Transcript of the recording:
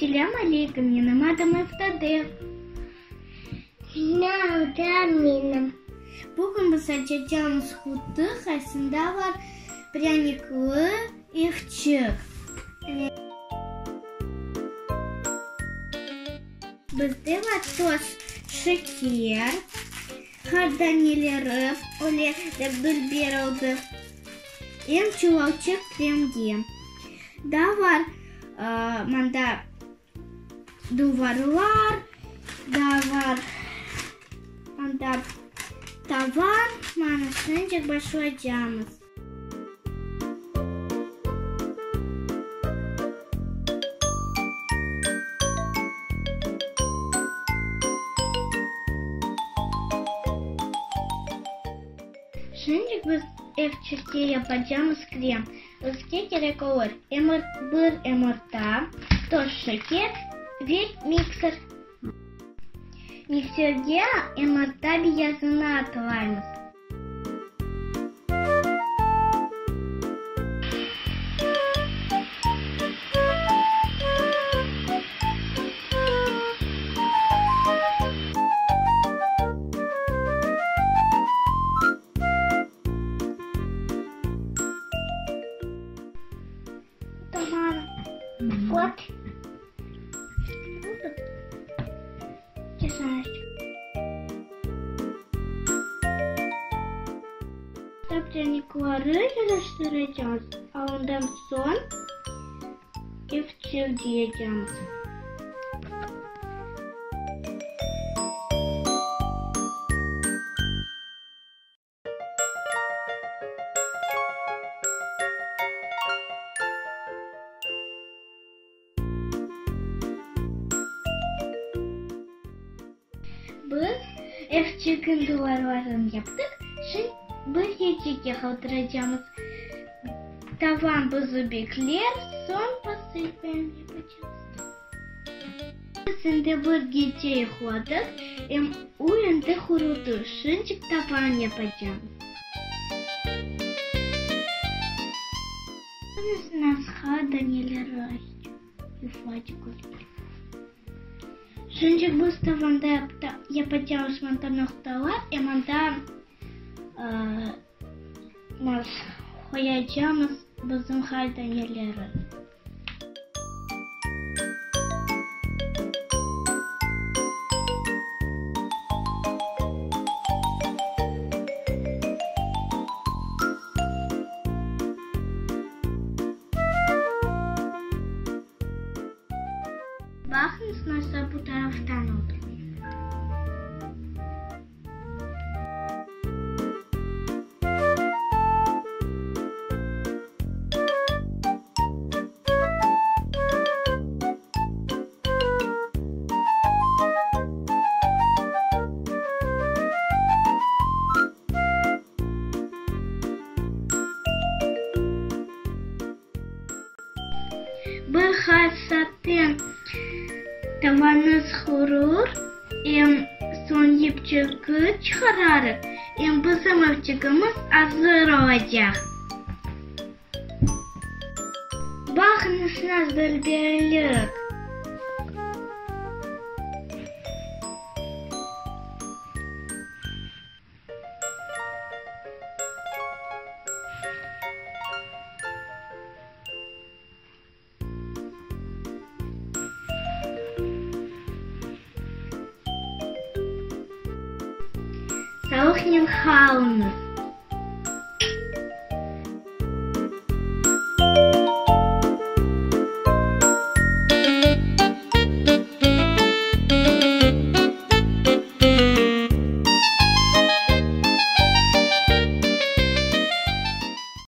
Selâm aleykum, menim adım Eftade. Selâm menim. Bugün biz açacağımız qutu qaysında bar prâniklı evçik. Bizde bar toz şeker, qar daneleri, öyle de dülber oldı, em çuvalçıq kremge. Daa bar mında duvarlar, daa bar mında tavan, mana şıncıq başlaycamız. Şimdilik biz evçikte yapacamız krem. Bizge kerek olur bir yımırta, toz şeker ve mikser. Mikserge yımırta beyazını atlaymız. Tamam. Ot. Prânikları yaraştıracağız, a ondan soñ evçik diyeceğiz. Biz evçikniñ duvarlarını yaptıq, şimdi bir yerçikke qaldıracamız. Tavan bizi bekler, soñ posılkanı yapacamız. Biz endi bir gece yuqladıq, em o endi qurudı, şimdi tavan yapacamız. Nasha daneleri Şimdi biz tavanda yapacağımız manta noqtalar, em anda qoyacağımız bizim qar daneleri. Baqıñız, nasıl bu taraftan oldı. Bir qaç saatten tavanız qurur, em soñ yipçigi çıqararıq, em bizim evçigimiz azır olacaq. Baqıñız, nasıl dülberlik! Sağlıqnen qalıñız!